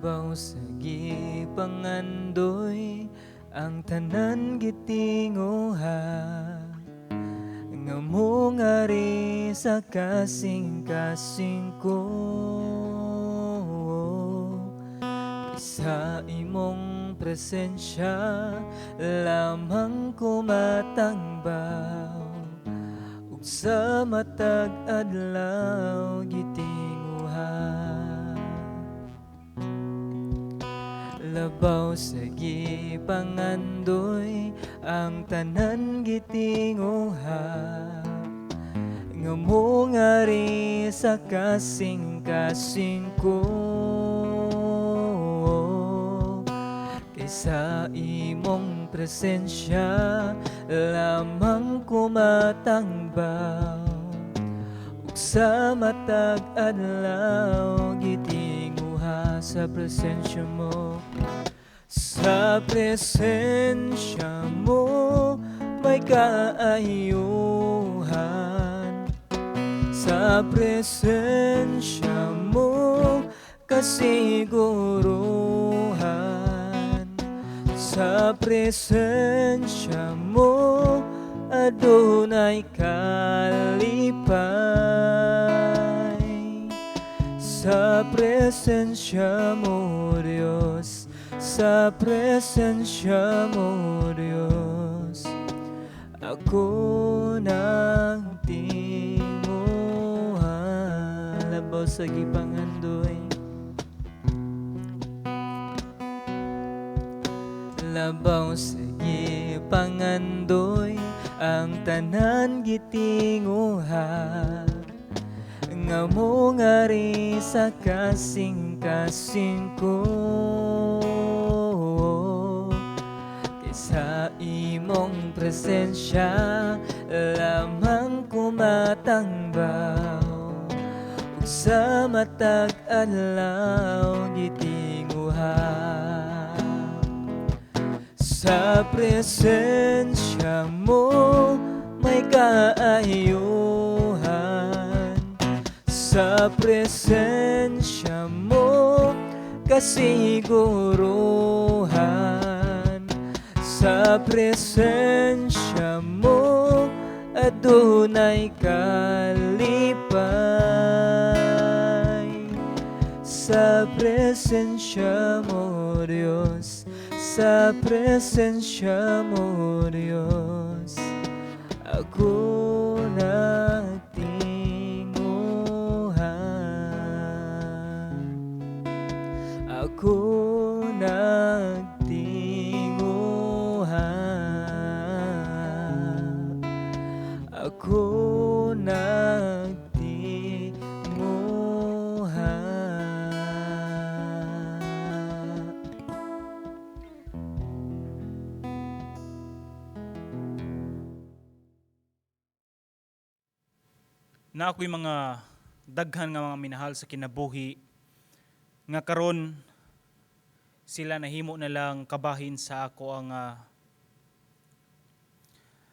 Labaw sa gipangandoy, ang tanan gitinguha nga mongari sa kasing-kasing ko. Sa imong presensya lamang ko matangbaw, ug sa matag adlaw gitinguha. Labaw sa gipangandoy, ang tanan gitinguha nga mongari sa kasing-kasing ko. Kay sa imong presensya lamang ko matangbaw, ug sa matag adlaw gitinguha. Sa presensya mo, sa presensya mo may kaayuhan. Sa presensya mo kasiguruhan. Sa presensya mo adunay kalipay. Sa presensya mo, Diyos, sa presensya mo, Diyos, ako nagtinguha. Labaw sa gipangandoy, labaw sa gipangandoy, ang tanan gitinguha nga mongari sa kasing-kasing ko. Kay sa imong presensya lamang ko matangbaw, ug sa matag adlaw gitinguha. Sa presensya mo may kaayuhan. Sa presensya mo kasiguruhan. Sa presensya mo adunay kalipay. Sa presensya mo, Diyos, sa presensya mo, Diyos, ako nagtinguha. Ako nagtinguha. Ako nagtinguha. Na ako'y mga daghan nga mga minahal sa kinabuhi nga karon sila nahimo na lang kabahin sa ako ang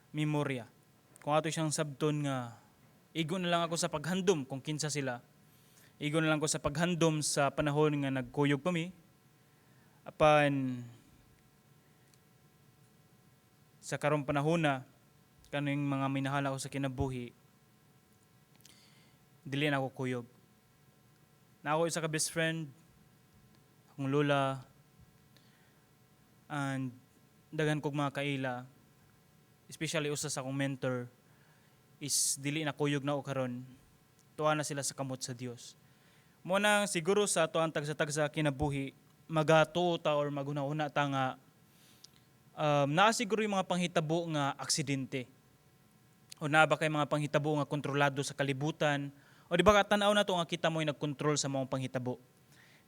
memorya. Kung ato siyang sabton nga igo na lang ako sa paghandom kung kinsa sila. Igo na lang ko sa paghandom sa panahon nga nagkuyog pa mi. Apan sa karong panahon na kaning mga minahal ako sa kinabuhi, dili na ako kuyog. Na ako isa ka best friend, akong lola, and daghan kog mga kaila, especially usa sa akong mentor, is dili na kuyog na ako karon. Tuwa na sila sa kamot sa Dios. Mo na siguro sa ato ang tagsa-tagsa kinabuhi, magatuo ta or maghuna-huna ta nga naa siguro yung mga panghitabo nga aksidente. O naa ba kay mga panghitabo nga kontrolado sa kalibutan? O di ba ka tan-aw na to nga kita mo'y nagkontrol sa mga panghitabo?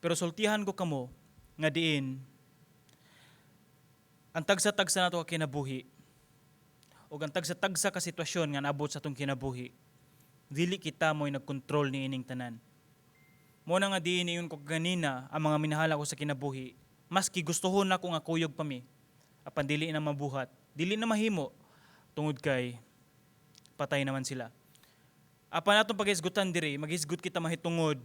Pero sultihan ko kamo nga diin ang tagsa-tagsa nato ka kinabuhi o ang tagsa-tagsa ka sitwasyon nga naabot sa atong kinabuhi, dili kita mo'y nagkontrol ni ining tanan. Mo na nga diin ingon ko ganina ang mga minahal ako sa kinabuhi, maski gustuhon nako nga kuyog pa mi, apan dili na mabuhat, dili na mahimo tungod kay patay naman sila. Apan atong paghisgutan diri, maghisgot kita mahitungod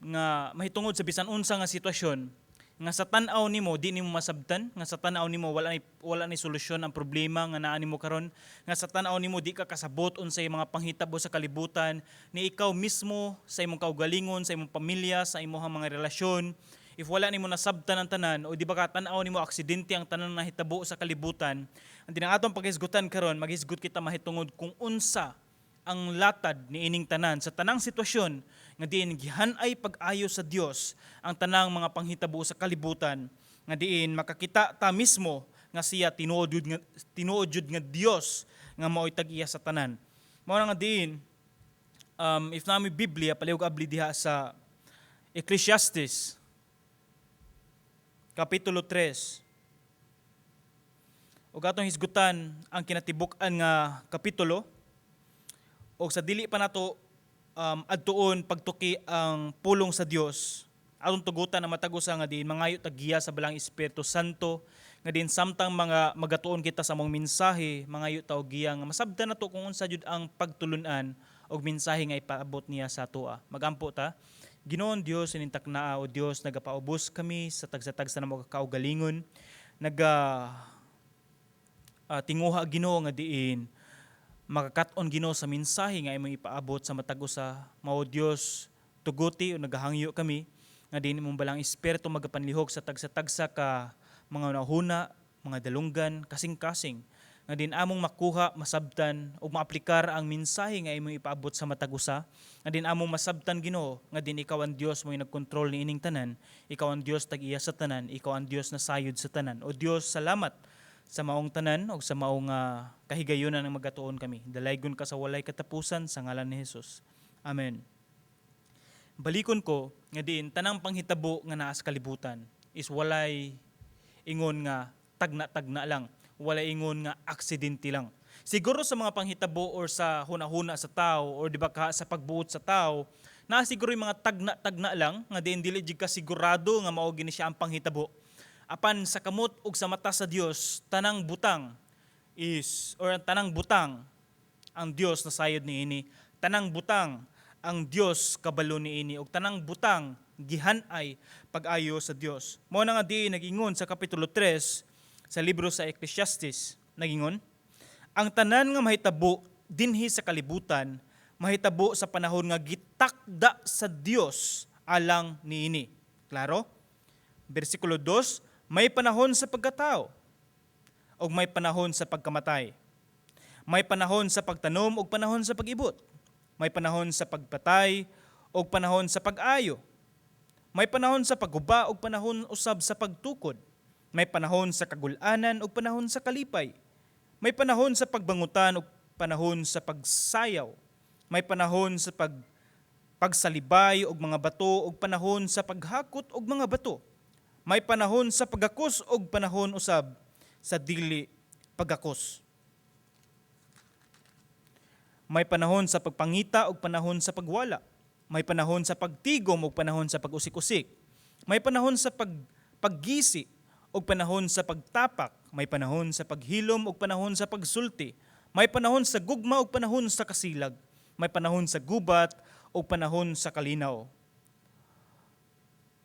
nga mahitungod sa bisan unsa nga sitwasyon nga sa tan-aw nimo di nimo masabtan, nga sa tan-aw nimo wala ni solusyon ang problema nga naa nimo karon, nga sa tan-aw nimo di ka kasabot unsay mga panghitabo sa kalibutan, ni ikaw mismo sa imong kaugalingon, sa imong pamilya, sa imong mga relasyon, if wala nimo nasabtan ang tanan o di ba ka tan-aw nimo aksidente ang tanan na nahitabo sa kalibutan? Ang dinang atong paghisgutan karon, maghisgot kita mahitungod kung unsa ang latad ni ining tanan sa tanang sitwasyon nga diin gihanay pag-ayo sa Dios ang tanang mga panghitabo sa kalibutan, nga diin makakita ta mismo nga siya tinuod jud nga Dios nga maoy tag-iya sa tanan. Mao na nga diin if naa moy Biblia, palihog abli diha sa Ecclesiastes kapitulo 3 ug atong hisgutan ang kinatibuk-an nga kapitulo. O sa dili pa nato adtuon pagtuki ang pulong sa Dios, atong tugutan ang matag usa nga diin mangayo tag giya sa Balaang Espiritu Santo, nga diin samtang mga magatuon kita sa among mensahe, mangayo ta og giya nga masabtan nato kung unsa jud ang pagtulun-an og mensahe nga ipaabot niya sa atoa. Magampo ta. Ginoon Dios ining taknaa, o Dios, nagapaubos kami sa tagsa-tagsa na mga kaugalingon, naga tinguha, Ginoo, nga diin makakat-on, Ginoo, sa mensahe nga imong ipaabot sa matag usa. Mao Dios, tuguti o nagahangyo kami nga diin imong Balaang Espiritu magapanlihok sa tagsa-tagsa ka mga nahuna, mga dalunggan, kasing-kasing, nga diin among makuha, masabtan ug maaplikar ang mensahe nga imong ipaabot sa matag usa, nga diin among masabtan, Ginoo, nga diin ikaw ang Dios mo nagkontrol ni ining tanan, ikaw ang Dios tag-iya sa tanan, ikaw ang Dios na sayod sa tanan. O Dios, salamat sa maong tanan o sa maong kahigayunan ang magatuon kami. Dalaygon ka sa walay katapusan sa ngalan ni Jesus. Amen. Balikon ko nga diin tanang panghitabo nga naa sa kalibutan is walay ingon nga tagna-tagna lang. Walay ingon nga aksidente lang. Siguro sa mga panghitabo or sa hunahuna sa tao or di ba ka sa pagbuot sa tao, naa siguro yung mga tagna-tagna lang nga diin dili jud ka sigurado nga mao gini siya ang panghitabo. Apan sa kamot ug sa mata sa Dios, tanang butang is or ang tanang butang, ang Dios nasayod niini. Tanang butang, ang Dios kabalo niini ug tanang butang gihanay pag-ayo sa Dios. Mao na nga di nag-ingon sa kapitulo 3 sa libro sa Ecclesiastes, nagingon, ang tanan nga mahitabo dinhi sa kalibutan mahitabo sa panahon nga gitakda sa Dios alang niini. Klaro? Bersikulo 2, may panahon sa pagkatao ug may panahon sa pagkamatay. May panahon sa pagtanom ug panahon sa pag-ibot. May panahon sa pagpatay ug panahon sa pag-ayo. May panahon sa pagguba ug panahon usab sa pagtukod. May panahon sa kagul-anan ug panahon sa kalipay. May panahon sa pagbangutan ug panahon sa pagsayaw. May panahon sa pagsalibay og mga bato ug panahon sa paghakot og mga bato. May panahon sa pagakos ug panahon usab sa dili pagakos. May panahon sa pagpangita ug panahon sa pagwala. May panahon sa pagtigom ug panahon sa pag-usik-usik. May panahon sa paggisi ug panahon sa pagtapak. May panahon sa paghilom ug panahon sa pagsulti. May panahon sa gugma ug panahon sa kasilag. May panahon sa gubat ug panahon sa kalinaw.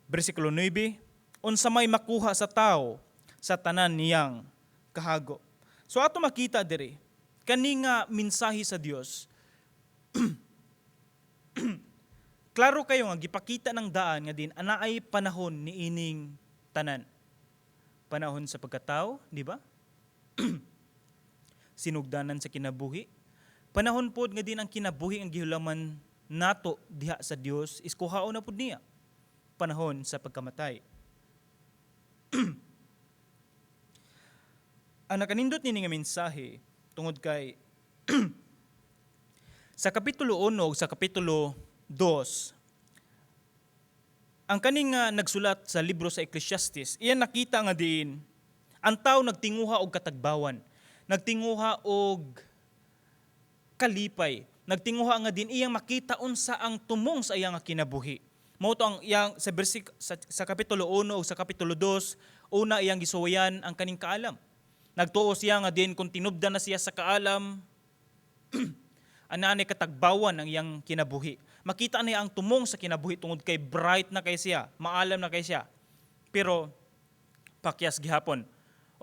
Bersikulo 9, unsa may makuha sa tao sa tanan niyang kahago? So ato makita diri, kani nga mensahe sa Dios, klaro kayo nga gipakita ng daan nga diin anaay panahon ni ining tanan. Panahon sa pagkatao, di ba? Sinugdanan sa kinabuhi. Panahon pod nga diin ang kinabuhi ang gihulaman nato diha sa Dios is kuhaon na pod niya. Panahon sa pagkamatay. Ang nakanindot nini nga mensahe tungod kay sa kapitulo 1 ug sa kapitulo 2, ang kaning nga nagsulat sa libro sa Ecclesiastes, iyan nakita nga diin ang tao nagtinguha og katagbawan, nagtinguha og kalipay, nagtinguha nga diin iyang makita unsa ang tumong sa iyang kinabuhi. Mao to ang iyang sa bersik sa kapitulo 1 ug sa kapitulo 2, una iyang gisuwayan ang kaning kaalam. Nagtuo siya nga diin kung tinubdan na siya sa kaalam, anani katagbawan ang iyang kinabuhi. Makita niya ang tumong sa kinabuhi tungod kay bright na kay siya, maalam na kay siya. Pero pakyas gihapon.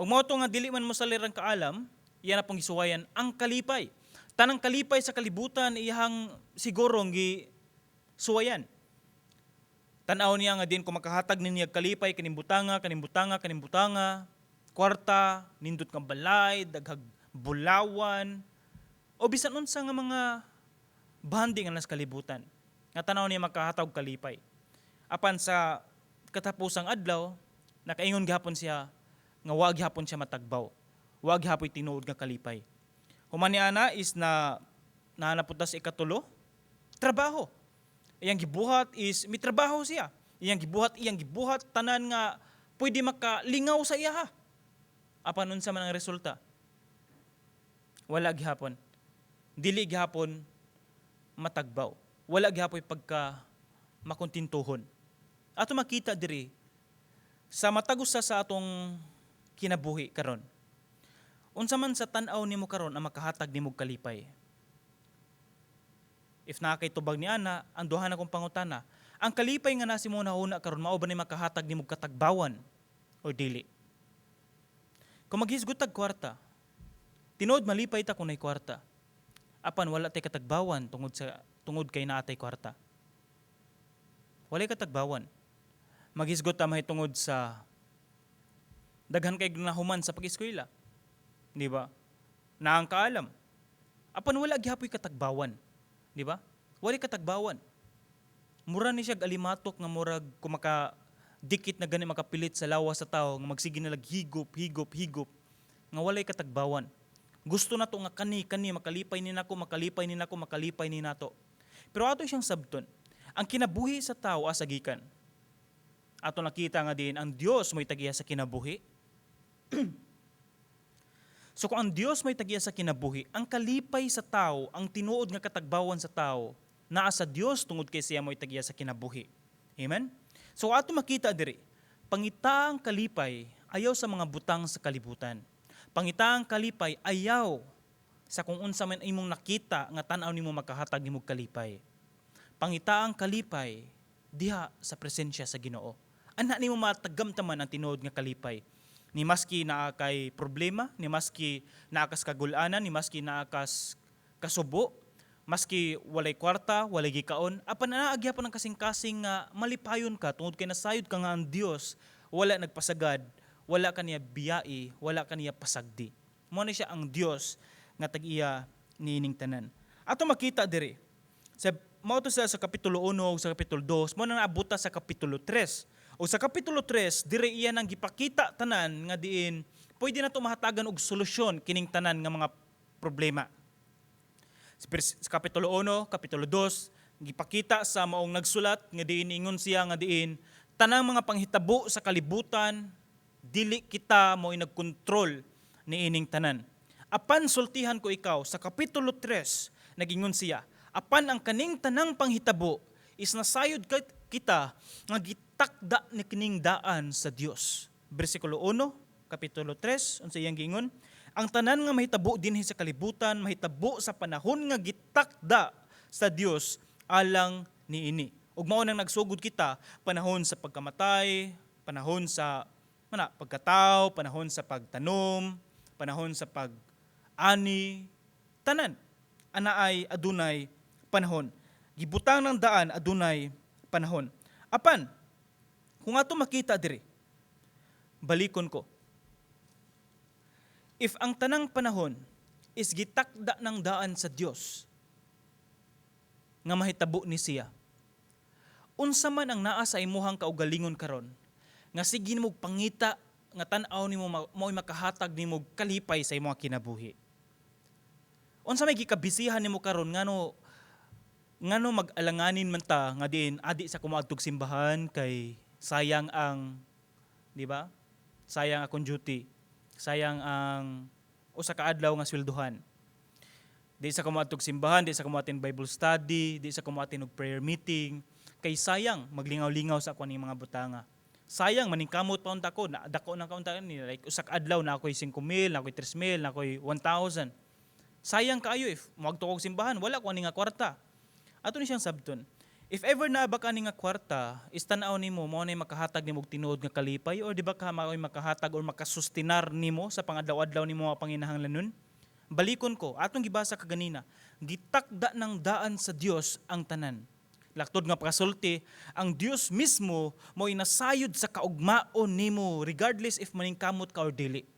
Ug mao to nga dili man mosalir ang kaalam, iya na pong gisuwayan ang kalipay. Tanang kalipay sa kalibutan iyang siguro gi suwayan. Tan-aw niya nga din kung makahatag niya kalipay kaning butanga, kaning butanga, kaning butanga, kwarta, nindot nga balay, daghag bulawan, o bisan unsa nga mga bandi nga nas kalibutan. Nga tan-aw niya makahatag kalipay. Apan sa katapusang adlaw, nakaingon gihapon siya nga wa gihapon siya matagbaw. Wa gihapon tinuod nga kalipay. Human ni ana is na nahanap sa ikatulo, trabaho. Iyang gibuhat is mitrabaho siya. Iyang gibuhat tanan nga pwede makalingaw sa iya ha. Apan unsa man ang resulta? Wala gihapon. Dili gihapon matagbaw. Wala gihapon pagka makontintuhon. Ato makita diri sa matag usa sa atong kinabuhi karon. Unsa man sa tan-aw nimo karon ang makahatag nimo kalipay? If naa kay tubag ni ana, ang duha na kong pangutana, ang kalipay nga nasi mo nahuna karon, mao ba ni makahatag nimo katagbawan o dili? Kung maghisgot tag kwarta, tinuod malipay ta kung nay kwarta. Apan wala tay katagbawan tungod kay naa tay kwarta. Walay katagbawan. Maghisgot ta mahitungod sa daghan kay nahuman sa pag-eskwela. Di ba? Naa ang kaalam. Apan wala gihapoy katagbawan. Di ba? Wala katagbawan. Mura ni siya alimatok nga murag kung maka dikit na gani, makapilit sa lawas sa tao nga magsige na lag higop, higop, higop nga walay katagbawan. Gusto na to nga kani kani makalipay ni nako, makalipay ni nako, makalipay ni nato. Pero ato siyang sabton. Ang kinabuhi sa tao asa gikan? Ato nakita nga din ang Dios mo'y tagiya sa kinabuhi. So kung ang Dios may tagiya sa kinabuhi, ang kalipay sa tao, ang tinuod nga katagbawan sa tao, naa sa Dios tungod kay siya mo'y tagiya sa kinabuhi. Amen? So ato makita diri, pangita ang kalipay ayaw sa mga butang sa kalibutan. Pangita ang kalipay ayaw sa kung unsa man imong nakita nga tan-aw nimo makahatag nimo kalipay. Pangita ang kalipay diha sa presensya sa Ginoo. Ana nimo matagamtaman ang tinuod nga kalipay. Ni maski naa kay problema, ni maski naa kas kagulanan, ni maski naa kas kasubo, maski walay kwarta, walay gikaon, apan naa gyapon ang kasing-kasing nga malipayon ka tungod kay nasayod ka nga ang Dios wala nagpasagad, wala kaniya biyai, wala kaniya pasagdi. Mo na siya ang Dios nga tag-iya niining tanan. Ato makita diri sa mao to sa kapitulo 1 ug sa kapitulo 2, mo na naabuta sa kapitulo 3. O sa kapitulo 3, dire iya nang gipakita tanan nga diin pwede na to mahatagan og solusyon kining tanan nga mga problema. Sa kapitulo 1, kapitulo 2, gipakita sa maong nagsulat nga diin ingon siya nga diin tanang mga panghitabo sa kalibutan, dili kita mo nagkontrol niining tanan. Apan sultihan ko ikaw, sa kapitulo 3, nagingon siya, apan ang kaning tanang panghitabo is nasayod kita nga gitakda ni kining daan sa Dios. Bersikulo 1, kapitulo 3, unsa iyang giingon? Ang tanan nga mahitabo dinhi sa kalibutan mahitabo sa panahon nga gitakda sa Dios alang niini. Ug mao nang nagsugod kita panahon sa pagkamatay, panahon sa mana pagkatao, panahon sa pagtanom, panahon sa pag-ani, tanan ana ay adunay panahon. Gibutang ng daan, adunay panahon. Apan kung ato makita diri, balikon ko. If ang tanang panahon is gitakda ng daan sa Dios nga mahitabo ni siya, unsa man ang naa sa imuhang kaugalingon karon nga sige nimo pangita nga tan-aw nimo mao'y makahatag nimo kalipay sa imong kinabuhi? Unsa may gikabisihan nimo karon? Ngano mag-alanganin man ta nga diin adi sa kumaadtog simbahan kay sayang ang, di ba? Sayang akong duty. Sayang ang usa ka adlaw nga swelduhan. Di sa kumaadtog simbahan, di sa kumatin Bible study, di sa kumatin og prayer meeting kay sayang maglingaw-lingaw sa ako ning mga butanga. Sayang maningkamot pa unta ko, na dako nang kaunta ni, like usa ka adlaw na ako'y 5,000, na ako'y 3,000, na ako'y 1,000. Sayang kaayo if moadto kog simbahan, wala ko ani nga kwarta. Ato ni siyang sabton. If ever na ba kani nga kwarta is tan-aw nimo mao nay makahatag nimo og tinuod nga kalipay, or di ba ka mao'y makahatag or makasustinar nimo sa pangadlaw-adlaw nimo nga panginahanglanon? Balikon ko atong gibasa kaganina, gitakda ng daan sa Dios ang tanan. Laktod nga pakasulti, ang Dios mismo mo nasayod sa kaugmaon nimo regardless if maningkamot ka or dili.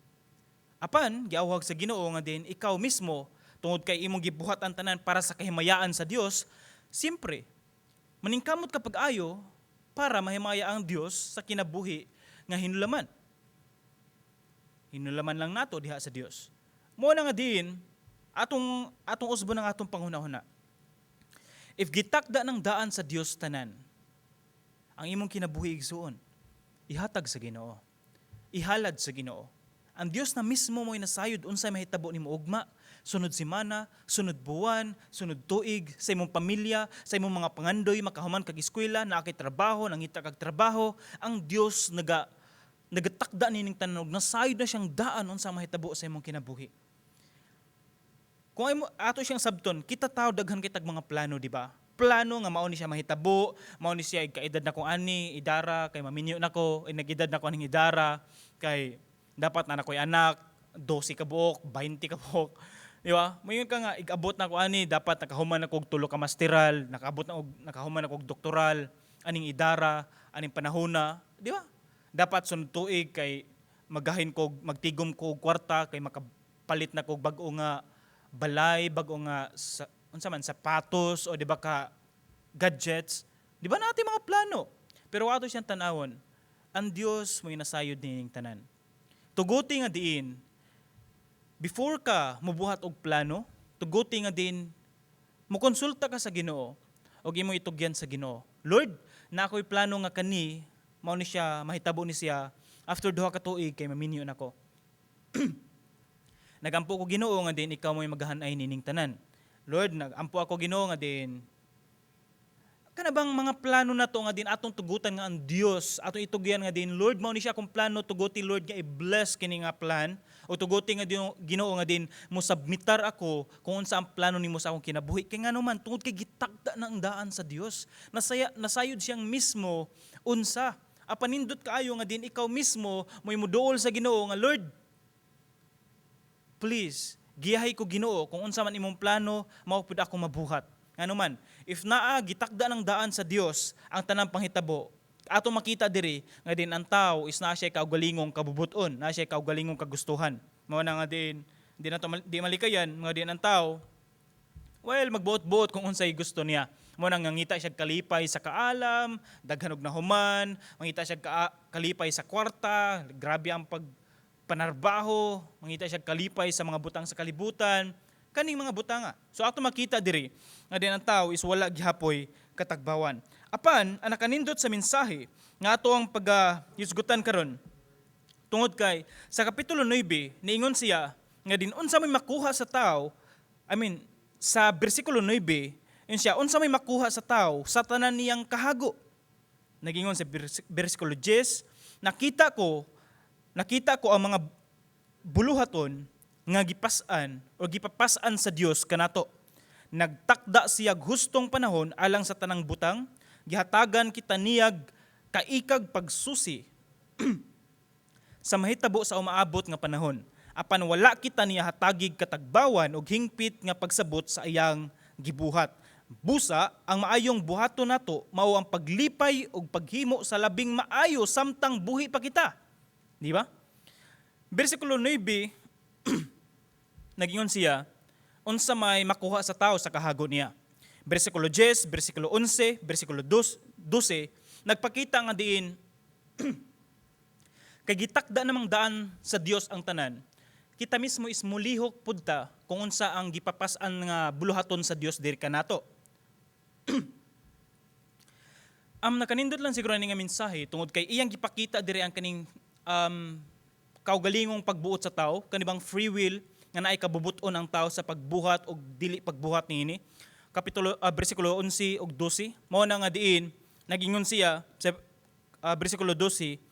Apan giawhag sa Ginoo nga din ikaw mismo, tungod kay imong gibuhat ang tanan para sa kahimayaan sa Dios, siyempre maningkamot ka pag-ayo para mahimaya ang Dios sa kinabuhi nga hinulaman. Hinulaman lang nato diha sa Dios. Mo na nga din atong usbon ang atong panghuna-huna. If gitakda ng daan sa Dios tanan, ang imong kinabuhi, igsuon, ihatag sa Ginoo. Ihalad sa Ginoo. Ang Dios na mismo mo nasayod unsay mahitabo nimo ugma, sunod semana, sunod buwan, sunod tuig, sa imong pamilya, sa imong mga pangandoy, makahuman kag eskwela, naa kay trabaho, nangita kag trabaho, ang Dios nagatakda nining tanan ug nasayod na siyang daan unsa mahitabo sa imong kinabuhi. Kung ay mo, ato siyang sabton, kita tao daghan kitag mga plano, di ba? Plano nga mao ni siya mahitabo, mao ni siya kaedad na ko ani, idara kay maminyo na ko, ay nag-edad na ko aning idara kay dapat na nakoy anak, 12 ka buok, 20 ka buok. Di ba? Moingon ka nga igabot na ko ani, dapat nakahuman ako og tulo ka masteral, nakaabot na og nakahuman ako og doktoral aning idara, aning panahona, di ba? Dapat sunod tuig kay magahin ko, magtigom ko og kwarta kay makapalit na ko og bag-o nga balay, bag-o nga sa, unsa man, sapatos o di ba ka gadgets. Di ba natin mga plano? Pero ato siyang tanawon, ang Dios mo nasayod nining tanan. Tuguti nga diin, before ka mubuhat og plano, tuguti nga din mukonsulta ka sa Ginoo og imo itugyan sa Ginoo. "Lord, na ako'y plano nga kani, mao ni siya mahitabo ni siya after 2 ka tuig kay maminyo nako. Nagampo ko, Ginoo, nga din ikaw mo'y magahanay nining tanan. Lord, nagampo ako, Ginoo, nga din kana bang mga plano na to nga din atong tugutan nga ang Dios atong itugyan nga din, Lord, mao ni siya akong plano, tuguti, Lord, nga i-bless kini nga plan o tuguti nga din, Ginoo, nga din mo submitar ako kung unsa ang plano nimo sa akong kinabuhi." Kay ngano man, tungod kay gitakda na ang daan sa Dios, nasayod siyang mismo unsa. Apan nindot kaayo nga din ikaw mismo mo'y muduol sa Ginoo nga, "Lord, please giyahay ko, Ginoo, kung unsa man imong plano, mao pud ako mabuhat." Ngano man, if naa gitakda ng daan sa Dios ang tanang panghitabo, ato makita diri nga din ang tao is naa siya kaugalingong kabubuton, naa siya kaugalingong kagustuhan. Mao na nga din di na to di malikayan nga din ang tao, well, magbuot-buot kung unsay gusto niya. Mo nang ngita siya kalipay sa kaalam, daghan og nahuman, mangita siya kalipay sa kwarta, grabe ang pag panarbaho, mangita siya kalipay sa mga butang sa kalibutan, kaning mga butanga. So ato makita diri nga din ang tao is wala gihapoy katagbawan. Apan ang nakanindot sa mensahe nga ato ang pag yusgutan karon, tungod kay sa kapitulo 9 niingon siya nga din unsa may makuha sa tao, I mean, sa bersikulo 9 yun siya, unsa may makuha sa tao sa tanan niyang kahago. Nagingon sa bersikulo 10, Nakita ko ang mga buluhaton nga gipas-an o gipapas-an sa Dios kanato. Nagtakda siyag hustong panahon alang sa tanang butang, gihatagan kita niyag kaikag pagsusi sa mahitabo sa umaabot nga panahon. Apan wala kita niya hatagig katagbawan og hingpit nga pagsabot sa iyang gibuhat. Busa, ang maayong buhaton nato mao ang paglipay ug paghimo sa labing maayo samtang buhi pa kita." Di ba? Bersikulo 9, nagingon siya, unsa may makuha sa tao sa kahago niya. Bersikulo 10, bersikulo 11, bersikulo 12, nagpakita nga diin, kay gitakda namang daan sa Dios ang tanan, kita mismo is mulihok pud ta kung unsa ang gipapas-an nga buluhaton sa Dios diri kanato. Am nakanindot lang siguro ani nga mensahe tungod kay iyang gipakita diri ang kaning kaugalingong pagbuot sa tao, kanibang free will nga naay kabubuton ang tao sa pagbuhat og dili pagbuhat niini. Kapitulo bersikulo 11 ug 12, mao na nga diin nagingon siya sa bersikulo 12,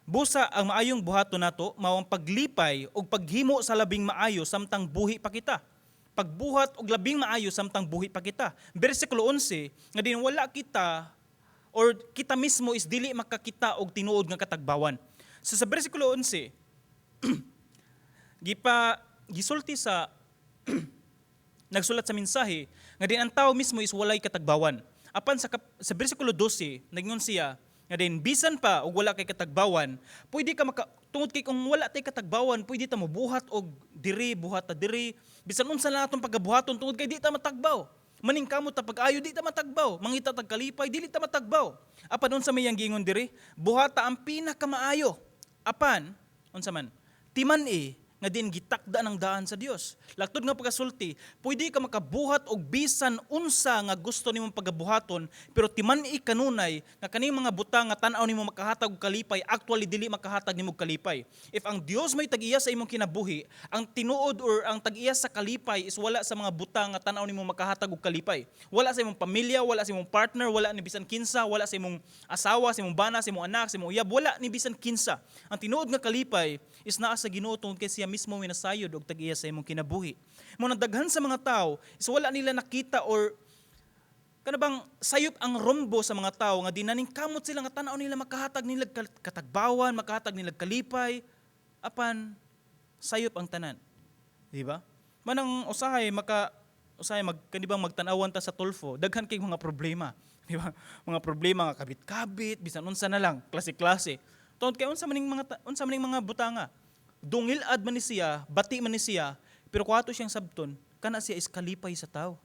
"Busa ang maayong buhaton nato mao ang paglipay ug paghimo sa labing maayo samtang buhi pa kita." Pagbuhat og labing maayo samtang buhi pa kita. Bersikulo 11, nga din wala kita or kita mismo is dili makakita og tinuod nga katagbawan. So sa bersikulo 11, gipa gisulti sa nagsulat sa mensahe nga din ang tao mismo is walay katagbawan. Apan sa bersikulo 12, nagingon siya nga din bisan pa og wala kay katagbawan, pwede ka maka tungod kay kung wala tay katagbawan, pwede ta mobuhat og diri, buhat ta diri, bisan unsa lang atong pagabuhaton tungod kay di ta matagbaw. Maningkamot ta pag-ayo, di ta matagbaw. Mangita tag kalipay, dili ta matagbaw. Apan unsa may yang giingon diri? Buhata ang pinakamaayo. Apan unsa man? Timan-i nga din gitakda ng daan sa Dios. Laktod nga pagkasulti, pwede ka makabuhat og bisan unsa nga gusto nimong pagabuhaton, pero timan-i kanunay nga kaning mga butang nga tan-aw nimo makahatag og kalipay, actually dili makahatag nimo og kalipay. If ang Dios may tag-iya sa imong kinabuhi, ang tinuod or ang tag-iya sa kalipay is wala sa mga butang nga tan-aw nimo makahatag og kalipay. Wala sa imong pamilya, wala sa imong partner, wala ni bisan kinsa, wala sa imong asawa, sa imong bana, sa imong anak, sa imong uyab, wala ni bisan kinsa. Ang tinuod nga kalipay is naa sa Ginoo tungod kay siya mismo minasayod og tag-iya sa imong kinabuhi. Mo nang daghan sa mga tao is wala nila nakita or kana bang sayop ang rombo sa mga tao nga di naningkamot sila nga tan-aw nila makahatag nila katagbawan, makahatag nila kalipay, apan sayop ang tanan. Di ba? Manang usahay maka usahay mag kanibang magtan-awan ta sa Tulfo, daghan kay mga problema, di ba? Mga problema nga kabit-kabit, bisan unsa na lang, klase-klase. Tungod kay unsa man ning mga butanga. Dungilad man ni siya, bati man ni siya, pero kuwato siyang sabton, kana siya is kalipay sa tao.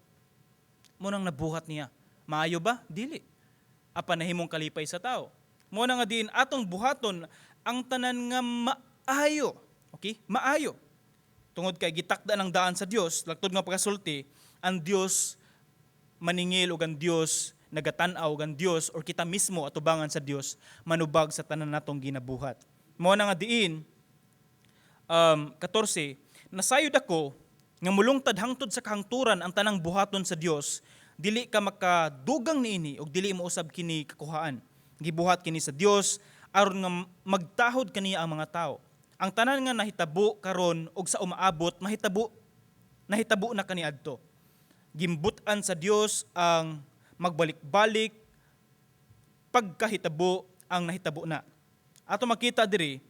Mo nang nabuhat niya. Maayo ba? Dili. Apan nahimong kalipay sa tao. Mo na nga din atong buhaton ang tanan nga maayo. Okay? Maayo. Tungod kay gitakda ng daan sa Dios, laktod nga pagkasulti, ang Dios maningil ug ang Dios nagatan-aw ug ang Dios or kita mismo atubangan sa Dios manubag sa tanan natong ginabuhat. Mo na nga diin 14, nasayod ako nga mulungtad hangtod sa kahangturan ang tanang buhaton sa Dios, dili ka makadugang niini ug dili mo usab kini kakuhaan. Gibuhat kini sa Dios aron nga magtahod kaniya ang mga tao. Ang tanan nga nahitabo karon ug sa umaabot mahitabo, nahitabo na kaniadto. Gimbut-an sa Dios ang magbalik-balik pagkahitabo ang nahitabo na. Ato makita diri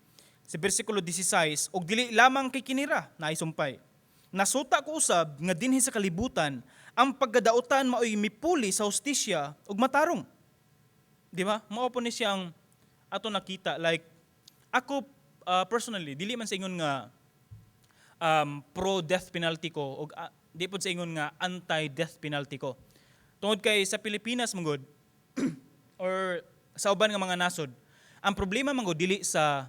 sa bersikulo 16, og dili lamang kay kinira naay sumpay. Nasuta ko usab nga dinhi sa kalibutan ang pagkadautan maoy mipuli sa hustisya ug matarong. Di ba? Mao po ni siyang ato nakita. Like ako personally, dili man sa ingon nga pro death penalty ko og di pod sa ingon nga anti death penalty ko. Tungod kay sa Pilipinas manggod or sa uban nga mga nasod, ang problema manggod dili sa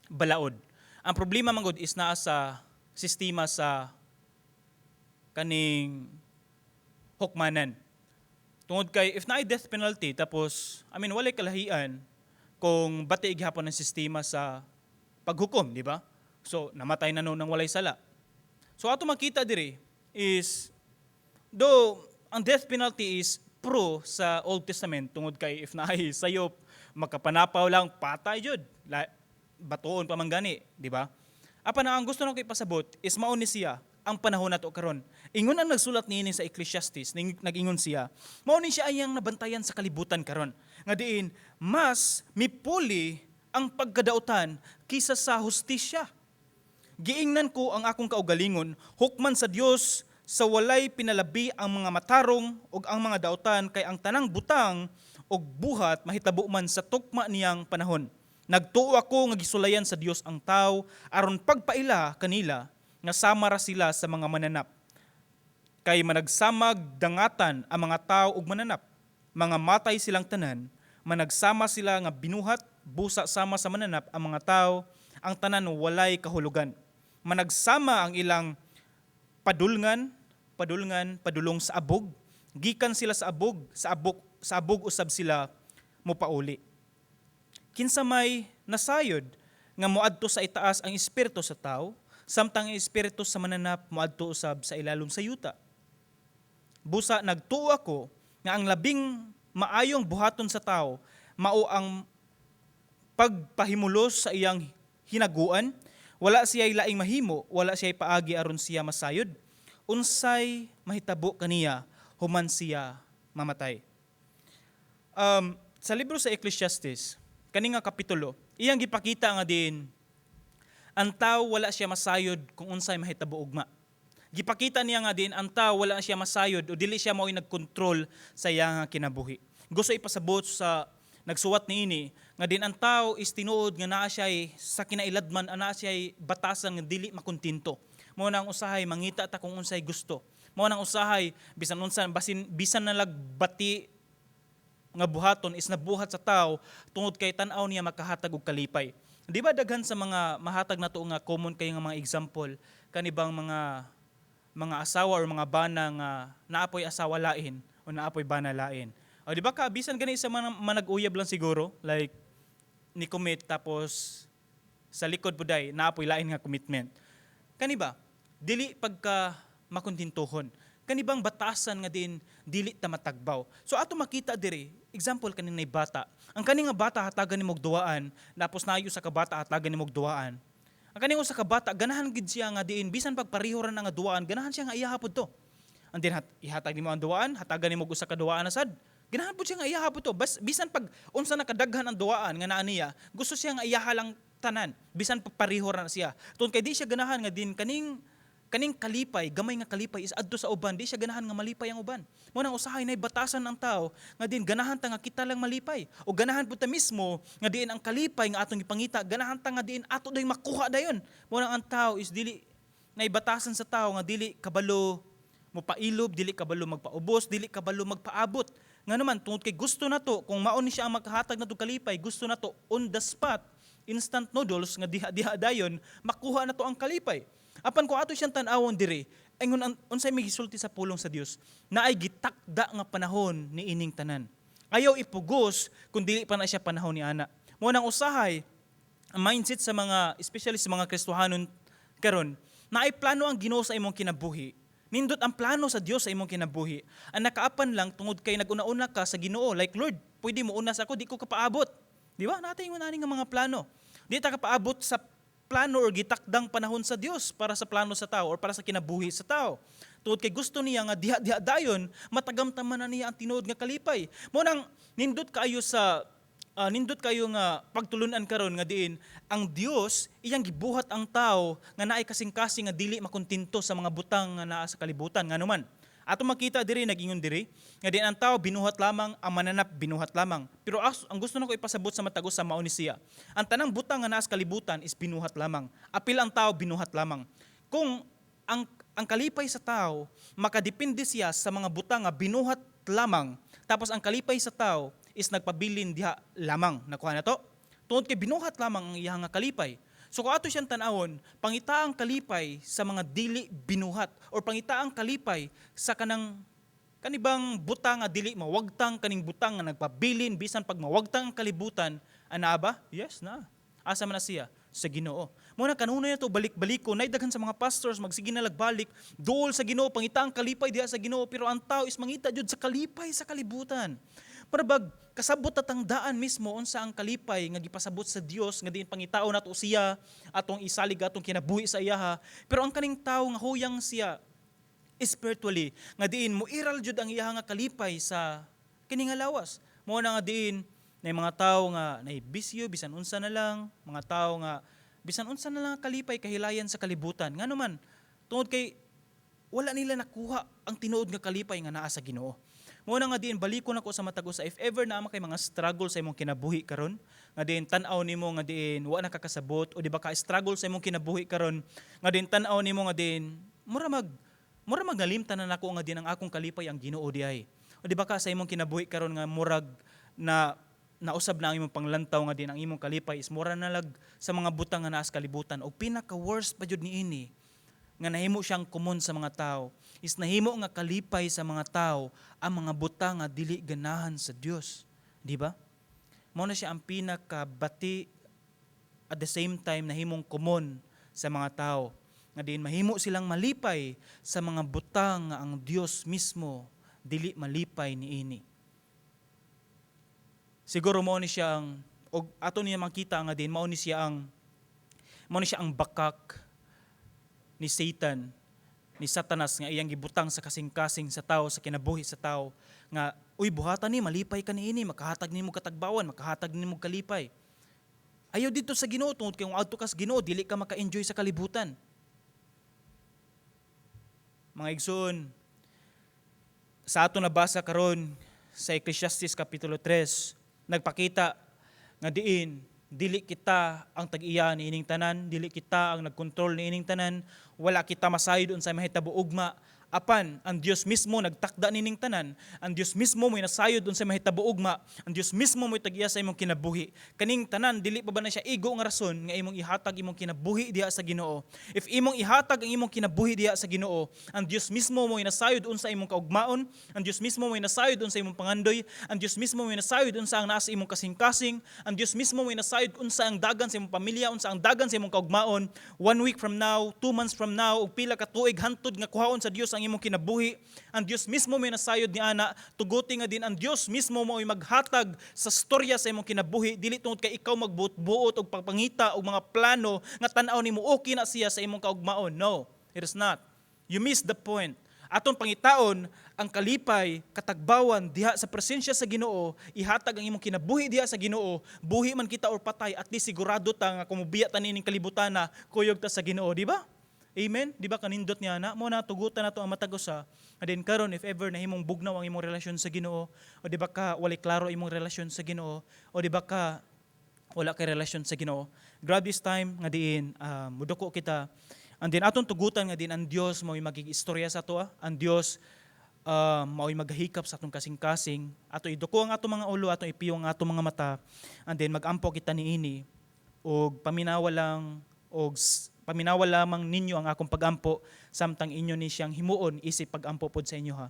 balaod. Ang problema manggod is naa sa sistema sa kaning hukmanan. Tungod kay if naay death penalty tapos, I mean, walay kalahian kung bati gihapon ang sistema sa paghukom, di ba? So namatay na no nang walay sala. So ato makita diri is though ang death penalty is pro sa Old Testament tungod kay if naay sayop, makapanapaw lang, patay jud. Batuon pa man gani, di ba? Apan ang gusto nako ipasabot is mao ni siya ang panahon nato karon. Ingon ang nagsulat niini sa Ecclesiastes, nag-ingon siya, mao ni siya ayang nabantayan sa kalibutan karon. Nga diin mas mipuli ang pagkadautan kisa sa hustisya. Giingnan ko ang akong kaugalingon, hukman sa Dios sa walay pinalabi ang mga matarong ug ang mga dautan, kay ang tanang butang ug buhat mahitabo man sa tukma niyang panahon. Nagtuo ako nga gisulayan sa Dios ang tao aron pagpaila kanila nga sama ra sila sa mga mananap. Kay managsamag dangatan ang mga tao ug mananap. Mga matay silang tanan, managsama sila nga binuhat, busa sama sa mananap ang mga tao, ang tanan walay kahulugan. Managsama ang ilang padulngan, padulngan, padulong sa abog. Gikan sila sa abog, sa abog, sa abog usab sila mopauli. Kinsa may nasayod nga moadto sa itaas ang espiritu sa tao, samtang ang espiritu sa mananap moadto usab sa ilalom sa yuta? Busa nagtuo ako nga ang labing maayong buhaton sa tao mao ang pagpahimulos sa iyang hinaguan. Wala siya laing mahimo, wala siya paagi aron siya masayod. Unsay mahitabo kaniya human siya mamatay? Sa libro sa Ecclesiastes, kani nga kapitulo, iyang gipakita nga din ang tao wala siya masayod kung unsay mahitabo ugma. Gipakita niya nga din ang tao wala siya masayod o dili siya mao'y nagkontrol sa iyang kinabuhi. Gusto ipasabot sa nagsuwat niini nga din ang tao is tinuod nga naa siya sa kinailadman, naa siya batasan nga dili makontento. Mao nang usahay mangita ta kung unsay gusto. Mao nang usahay bisan unsa, basin bisan nalag bati nga buhaton is nabuhat sa tao tungod kay tan-aw niya makahatag og kalipay. Di ba daghan sa mga mahatag nato nga common kay nga mga example, kanibang mga asawa or mga bana nga naapoy asawa lain o naapoy bana lain? O di ba ka bisan gani sa mga manag-uyab lang siguro, like ni commit tapos sa likod puday naapoy lain nga commitment. Kani ba dili pagka makontentohon? Kanibang batasan nga din dili ta matagbaw. So ato makita diri, example kaninay bata. Ang kani nga bata hatagan nimo og duwaan, tapos nayo sa kabata hatagan nimo og duwaan. Ang kaning usa ka bata ganahan gid siya nga diin bisan pag pareho ra na nga duwaan, ganahan siya nga iyaha pud to. Ang din ihatag nimo ang duwaan, hatagan nimo og usa ka duwaan na sad. Ganahan pud siya nga iyaha pud to. Bas, bisan pag unsa na kadaghan ang duwaan nga naa niya, gusto siya nga iyaha lang tanan. Bisan pag pareho ra na siya. Tungod kay di siya ganahan nga din kaning kaning kalipay, gamay nga kalipay is adto sa uban, di siya ganahan nga malipay ang uban. Mo nang usahay nay batasan ang tao nga din ganahan ta nga kita lang malipay. O ganahan pud ta mismo nga diin ang kalipay nga atong ipangita, ganahan ta nga diin ato day makuha dayon. Mo nang ang tao is dili nay batasan sa tao nga dili kabalo mopailob, dili kabalo magpaubos, dili kabalo magpaabot. Nga naman tungod kay gusto nato kung mao ni siya ang makahatag nato kalipay, gusto nato on the spot, instant noodles nga diha-diha dayon makuha nato ang kalipay. Apan kung ato siyang tan-awon diri, ingon unsay may gisulti sa pulong sa Dios, naay gitakda nga panahon ni ining tanan. Ayaw ipugos kung dili pa na siya panahon ni ana. Mo nang usahay ang mindset sa mga, especially sa mga Kristohanon karon, naay plano ang Ginoo sa imong kinabuhi. Nindot ang plano sa Dios sa imong kinabuhi. Ang nakaapan lang tungod kay naguna-una ka sa Ginoo, like, "Lord, pwede mo una sa ako, di ko kapaabot." Di ba? Natay mo nani nga mga plano. Di ta kapaabot sa plano or gitakdang panahon sa Dios para sa plano sa tao or para sa kinabuhi sa tao. Tungod kay gusto niya nga diha-diha dayon matagamtaman na niya ang tinuod nga kalipay. Mo nang nindot kayo nga pagtulunan karon nga diin ang Dios iyang gibuhat ang tao nga naay kasing-kasing nga dili makontento sa mga butang nga naa sa kalibutan. Nganuman ato makita diri, nag-ingon diri nga din ang tao binuhat lamang, ang mananap binuhat lamang. Pero ang gusto nako ipasabot sa matag usa, mao ni siya: ang tanang butang nga naa sa kalibutan is binuhat lamang. Apil ang tao, binuhat lamang. Kung ang kalipay sa tao makadepende siya sa mga butang nga binuhat lamang, tapos ang kalipay sa tao is nagpabilin diha lamang. Nakuha na to? Tungod kay binuhat lamang ang iyang nga kalipay. So kung ato siyang tan-awon, pangita ang kalipay sa mga dili binuhat or pangita ang kalipay sa kanang kanibang butang nga dili mawagtang, kaning butang nga nagpabilin bisan pag mawagtang ang kalibutan, ana ba? Yes na. Asa man na siya? Sa Ginoo. Mo na kanunay na to balik-baliko, nay daghan sa mga pastors magsige na lagbalik duol sa Ginoo, pangita ang kalipay diha sa Ginoo, pero ang tao is mangita jud sa kalipay sa kalibutan. Para bag kasabot tatang daan mismo unsa ang kalipay nga gipasabot sa Dios nga diin pangitao nato siya, atong isalig atong kinabuhi sa iyaha. Pero ang kaning tao nga huyang siya spiritually, nga diin moiral jud ang iyaha nga kalipay sa kini nga lawas. Mo na nga diin na mga tao nga nay bisyo, bisan unsa na lang, mga tao nga bisan unsa na lang ang kalipay kahilayan sa kalibutan. Ngano man? Tungod kay wala nila nakuha ang tinuod nga kalipay nga naa sa Ginoo. Mo na nga diin balikon ako sa matag usa, if ever naa man kay mga struggle sa imong kinabuhi karon nga diin tan-aw nimo nga diin wa na ka kasabot, o di ba ka struggle sa imong kinabuhi karon nga diin tan-aw nimo nga diin mura mag nalimtan na nako nga diin ang akong kalipay ang Ginoo diay. O di ba ka sa imong kinabuhi karon nga murag na nausab na ang imong panglantaw nga din ang imong kalipay is mura na lag sa mga butang nga naa sa kalibutan. O pinaka worst pa jud niini nga nahimo siyang common sa mga tao is nahimo nga kalipay sa mga tao ang mga butang nga dili ganahan sa Dios, di ba? Mao na siya ang pinakabati, at the same time nahimong common sa mga tao nga diin mahimo silang malipay sa mga butang nga ang Dios mismo dili malipay niini. Siguro mao ni siya ang, og ato niya makita nga din mao ni siya ang bakak ni Satan. ni Satanas nga iyang gibutang sa kasing-kasing sa tao, sa kinabuhi sa tao nga, "Uy, buhatan ni, malipay ka niini, makahatag nimo katagbawan, makahatag nimo kalipay." Ayaw didto sa Ginoo tungod kay kung adto ka sa Ginoo, dili ka maka-enjoy sa kalibutan. Mga igsoon, sa ato nabasa karon sa Ecclesiastes kapitulo 3, nagpakita nga diin dili kita ang tag-iya niining tanan, dili kita ang nagkontrol niining tanan, wala kita masayod unsay mahitabo ugma. Apan ang Dios mismo nagtakda nining tanan, ang Dios mismo mo'y nasayod unsay mahitabo ugma, ang Dios mismo mo'y tag-iya sa imong kinabuhi. Kaning tanan, dili pa ba na siya igo nga rason nga imong ihatag imong kinabuhi diha sa Ginoo? If imong ihatag ang imong kinabuhi diha sa Ginoo, ang Dios mismo mo'y nasayod unsa imong kaugmaon, ang Dios mismo mo'y nasayod unsa imong pangandoy, ang Dios mismo mo'y nasayod unsa ang naa sa imong kasing-kasing, ang Dios mismo mo'y nasayod unsa ang dagan sa imong pamilya, unsa ang dagan sa imong kaugmaon. One week from now, 2 months from now, ug pila ka tuig hantod nga kuhaon sa Dios ang imong kinabuhi, ang Dios mismo may nasayod ni ana. Tuguti nga din ang Dios mismo mo'y maghatag sa storya sa imong kinabuhi, dili tungod kay ikaw magbuot-buot og pagpangita og mga plano nga tan-aw nimo okay na siya sa imong kaugmaon. No, it is not. You miss the point. Atong pangitaon ang kalipay, katagbawan diha sa presensya sa Ginoo, ihatag ang imong kinabuhi diha sa Ginoo, buhi man kita or patay, at least sigurado ta nga kung mobiya ta nining kalibutan na, kuyog ta sa Ginoo, di ba? Amen? Di ba kanindot niya na? Mao na tugutan nato ang matag usa. And then karon, if ever nahimong bugnaw ang imong relasyon sa Ginoo, o di ba ka walay klaro imong relasyon sa Ginoo, o di ba ka wala kay relasyon sa Ginoo, grab this time nga diin muduko kita. And then atong tugutan nga din ang Dios mao'y magig istorya sa ato, ang Dios mao'y maghikap sa atong kasing-kasing. Ato iduko ang atong mga ulo, ato ipiyo ang atong mga mata, and then magampo kita niini og paminawa lang og paminawa lamang ninyo ang akong pagampo samtang inyo ni siyang himuon isip pagampo pod sa inyo ha.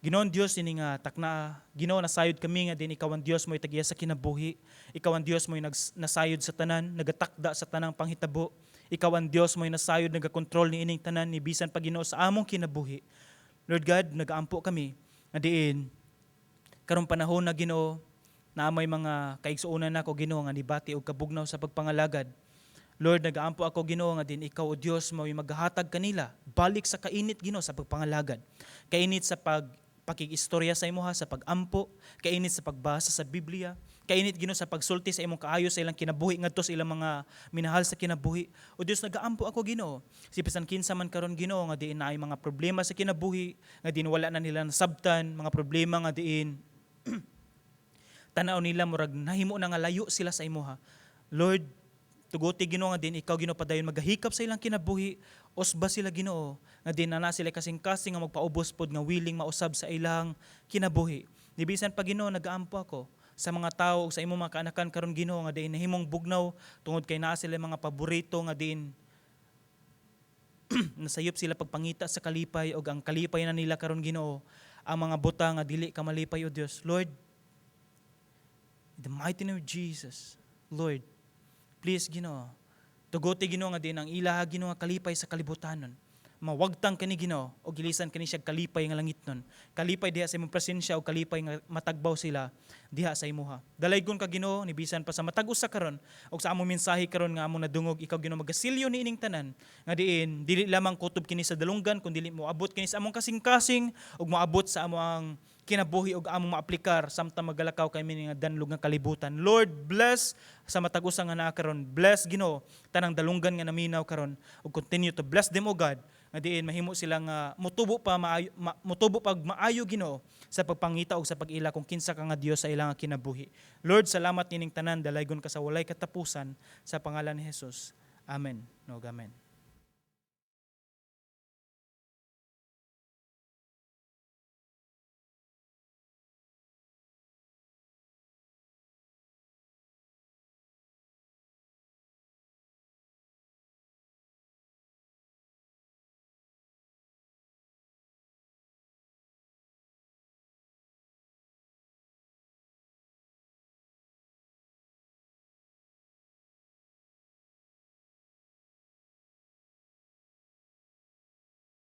Ginoon Dios, ini nga takna, Ginoo, nasayod kami nga din ikaw ang Dios mo'y tagiya sa kinabuhi. Ikaw ang Dios mo'y nasayod sa tanan, nagatakda sa tanang panghitabo. Ikaw ang Dios mo'y nasayod, nagakontrol ni ining tanan ni bisan pa, Ginoo, sa among kinabuhi. Lord God, nagaampo kami nga diin karong panahon na, Ginoo, na may mga kaigsuonan nako, Ginoo, nga nibati og kabugnaw sa pagpangalagad. Lord, nagaampo ako, Ginoo, nga din ikaw o Dios mao'y maghatag kanila balik sa kainit, Ginoo, sa pagpangalagad. Kainit sa pag pakigistorya sa imuha, sa pagampo, kainit sa pagbasa sa Biblia, kainit, Ginoo, sa pagsulti sa imong kaayo sa ilang kinabuhi ngadto sa ilang mga minahal sa kinabuhi. O Dios, nagaampo ako, Ginoo. Si bisan kinsa man karon, Ginoo, nga diin naay mga problema sa kinabuhi, nga diin wala na nila nasabtan, mga problema nga diin tanaw nila murag nahimo na nga layo sila sa imuha. Lord, tuguti, Ginoo, nga din ikaw, Ginoo, padayon magahikap sa ilang kinabuhi. Usba sila, Ginoo, nga din na sila kasing-kasing nga magpaubos pod nga willing mausab sa ilang kinabuhi. Ni bisan pa, Ginoo, nagaampo ako sa mga tao ug sa imong mga kaanakan karon, Ginoo, nga diin nahimong bugnaw tungod kay naa sila mga paborito nga diin nasayop sila pagpangita sa kalipay og ang kalipay na nila karon, Ginoo, ang mga buta nga dili ka malipay o Dios. Lord, in the mighty name of Jesus, Lord, please, Ginoo, tuguti, Ginoo, nga din ang ilaha, Ginoo, nga kalipay sa kalibutanon, mawagtang kani, Ginoo, o gilisan kani siya kalipay nga langit nun. Kalipay diha sa imong presensya o kalipay nga matagbaw sila diha sa imuha. Dalaygon ka, Ginoo, ni bisan pa sa matag usa karon og sa among mensahe karon nga among nadungog, ikaw, Ginoo, magasilyo ni ining tanan nga diin dili lamang kutob kini sa dalunggan kun dili moabot kini sa among kasing-kasing ug moabot sa among kinabuhi ug among maaplikar samtang magalakaw kami nga danlog nga kalibutan. Lord, bless sa matag usa nga naa karon. Bless, Ginoo, tanang dalunggan nga naminaw karon ug continue to bless them, O God, nga diin mahimo sila nga mutubo pa maayo, mutubo pag maayo, Ginoo, sa pagpangita ug sa pag-ila kung kinsa ka nga Dios sa ilang kinabuhi. Lord, salamat nining tanan. Dalaygon ka sa walay katapusan sa pangalan ni Jesus. Amen. No, amen.